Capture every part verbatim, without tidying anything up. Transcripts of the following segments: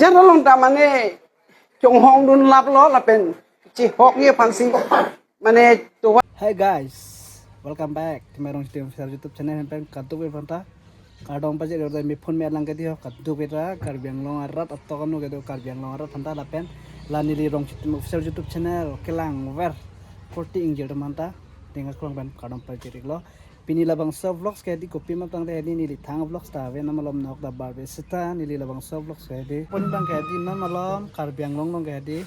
Ajat along ta mane chonghong dun laplo lapen chihokji aphansi mane tovar. Hi guys, welcome back to my Rongchuti Official YouTube channel. Pen kadokave aphanta kardom pajir-ik, mi phone me lang kedi ho, kadokave ta Karbi Anglong arat atok anu kedo Karbi Anglong arat aphanta lapen la neli Rongchuti Official YouTube channel kelang ver korte ingjir atum aphanta ning aklong pen kardom pajir-iklo. Pini labangso vlogs ke hedi kopi ma tangte hedi neli thang vlogs ta ave, non malom nok ta barbe seta neli labangso vlogs ke hedi. Pon bang ke hedi non malom Karbi Anglong along ke hedi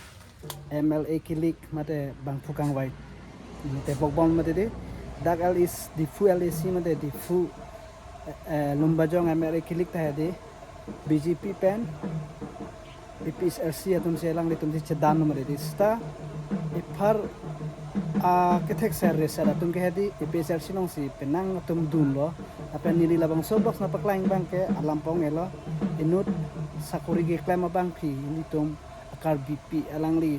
M L A kilik mate bangphu kangvai mate bokbom mate di dak L A C, Diphu L A C mate Diphu, eh, eh, Lumbajong M L A kilik ta hedi B J P pen A P H L C atum si alanglitum si chedan mate di seta ipar, ah, kethek ser reser atum ke hedi A P H L C alongsi penang atum dunlo. Lapen neli labangso vlogs nangpaklang bang ke alam pong-elo, inut sakori keklem abangpi ilitum Karbipi alangli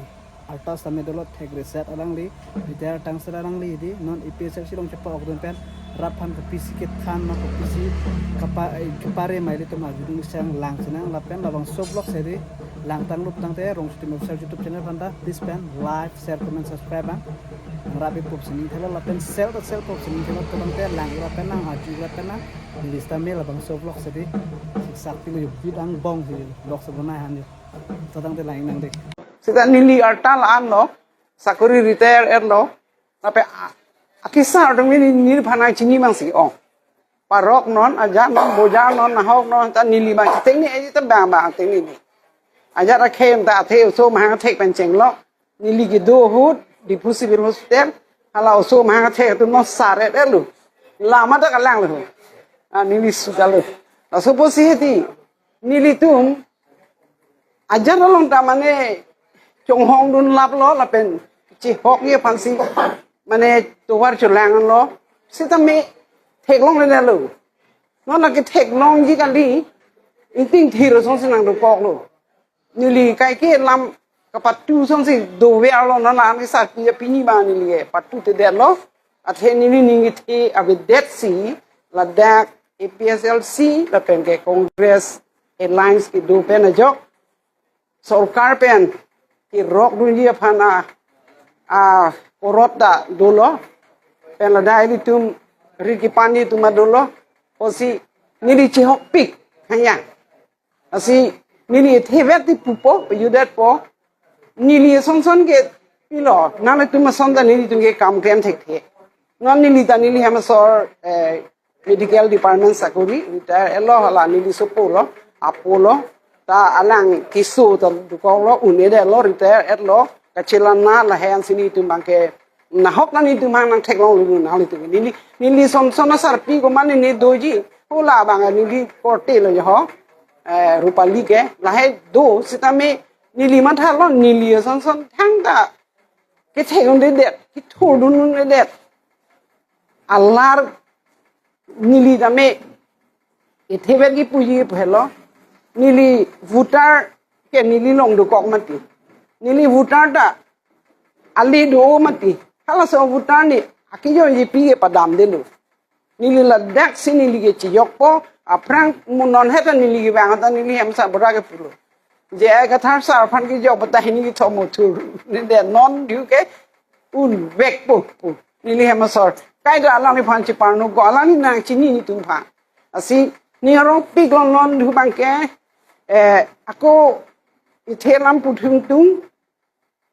artas tame dolo, thek reser alangli, retired tangser alangli hedi non A P H L C along chepa-ok dun pen rat aphan kopisi kethan ma kopisi kapa, eh, kepare ma ilitum arjudun sang lang chenang. Lapen labangso vlogs hedi langtang lup tangte Rongchuti Official YouTube channel aphanta please pen like, share, comment, subscribe bang. Nang rapi pop sining thelo lapen sel ta sel pop sining thelo, to tangte lang lapen nang aju lapen nang neli seta me labangso vlogs hedi siksak pilo yo bit angbong si vlogs bonai han yo. To tangte lang nang de. Seta neli arta la-anlo, sakori retire etlo. Lapen a-, akesar atum neli neli aphan nangchini bangsi ong. Parok non, ajat non, bojar non, nahok non, ta neli bang tengne, eh, ta bang bang tengne ni. Ajat akhei ta athe oso mahang thek pen chenglo. Neli kedo ahut Diphu Civil Hospital, hala oso mahang thek atum non saret etlo. Lama ta kalanglo. Ah, neli sukalo. Laso apotsi hedi nelitum ajat along ta mane chonghong dun laplo lapen chihokji aphansi mane tovar cholanglo. Seta me theklongledetlo. Non lake theklongji kali, ingting thir asonsi nangdokoklo. Neli kaike lam kapatu asonsi doverlo, non la-an kesarpi apini bang neli ke patutedetlo. Athe neli ning kethe avedetsi ladak A P H L C lapen ke Congress Alliance kedo pen ajok sorkar pen kerok dunji aphan a, a, korot ta dolo. Pen ladak ilitum rit kepanji atum ta dolo. Apotsi neli chihokpik hanya. Lasi neli thevet ti pupo, pejudetpo. Neli asonson ke pilo, nanglitum ason ta nelitum ke kam klem thekthe. Non neli ta neli hem asor, eh, medical department sakori, retire etlo, hala neli sopo lo, apo lo, ta alang keso ta dokoklo, un-edetlo, retire etlo, kachelang na lahensi nelitum bang ke nahok na nelitum bang nangtheklonglo nanglitum. Neli, neli sonson asarpi komat neli doji, hala bang neli korte lo jo ho, eh, Rupali ke, lahei do seta me neli mathalo, neli sonson thangta kethek un-edet, kethur dun un-edet. Alar neli tame ithever kipuji phelo. Neli voter ke neli long dokok mati. Neli voter ta ali do mati. Halaso voter ni akijoi J P ke padamdetlo. Neli ladaksi neli ke chiyokpo, aphrang mo non heta neli ke bang ta neli hem asar bora ke pulo. J I Kathar sar aphan kejok bata hini ke thomo thur. Neli de non diu ke un vekpo pu. Neli hem asor. Kaita alangliphan cheparnok ko, alangli nangchini nelitum aphan. Lasi ning arongpiklo non diu bang ke, eh, ako ithe lam puthung tung,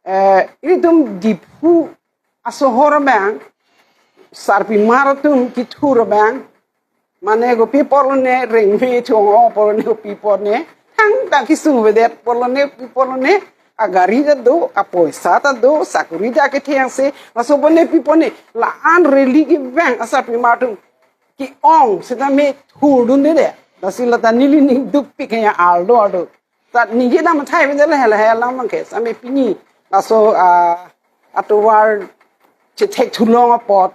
eh, ilitum Diphu asohor abang, sarpimar atum kethur abang, mane kopi apotlo ne, rengme chong-o apotlo ne, kopi apot ne, thangta keso avedet apotlo ne, kopi apotlo ne, agari ta do, apoisa ta do, sakori ta kethengse, laso apot ne, kopi apot ne, la-an rally kevang asarpimar atum ke-ong seta me thur dundedet. Lasi lata neli ning dukpik hanya arlo arlo. Tat ningje dam thai bende le hela hela mang ke same pini. Laso, ah, atovar chethek thulong apot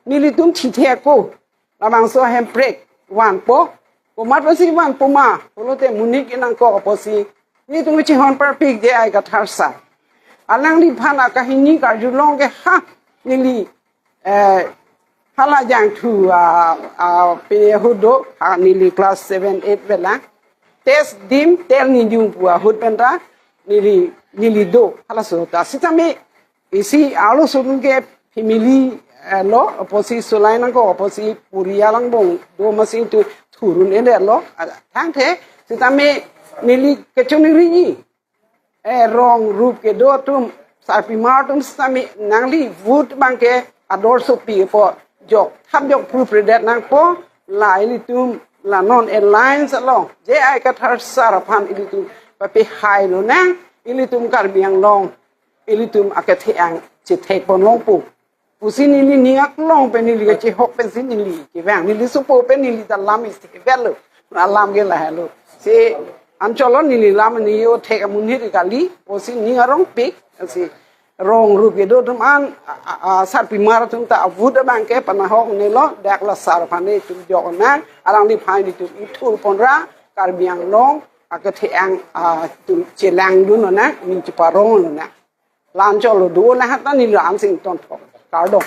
nelitum thithek ko. Labangso hemprek vanpo. Komat apotsi vanpo ma pulote monit ke nangkok apotsi nelitum chihon parpik J I Kathar sar. Alangliphan akahini karjulong ke ha neli, eh, hala jangthu, ah, ah, pe hudo, ah, neli class seven, eight bela. test dim tel ni ding pu ahut pen ta neli neli do halaso ta sitame isi arloso atum ke family eh, lo apotsi solai nangkok apotsi purial angbong do amatsi tu thurun-edet lo. Ah, thangthe sitame neli kechoningri-i. Eh, rong rup kedo atum, sarpimar atum sitame nangli vote abangke ador sopi po jok thap jok proof redet nangpo. La ilitum la non alliance along J I Kathar sir aphan ilitum pape hai lonang, ilitum Karbi Anglong ilitum akethe-ang chethek pon longpo pusi neli ning aklong pen neli kachehok pensi neli kevang, neli sopo pen neli ta lam isi kevang lo, alam ke lahelo. Si anchot lo neli lam ni yo thek amun hiri kali pusi ning arongpik si rong rup kedo atum an a- a- a- sarpimar atum ta a-vote abangke panahok nelo, dak la sir aphan itum jok nang, alangliphan itum ithur ponra Karbi Anglong akethe-ang ah, itum chelangdun lonang, ning cheparong lonang. La anchot lo do lahat ta neli ansing tonthok. Kardom.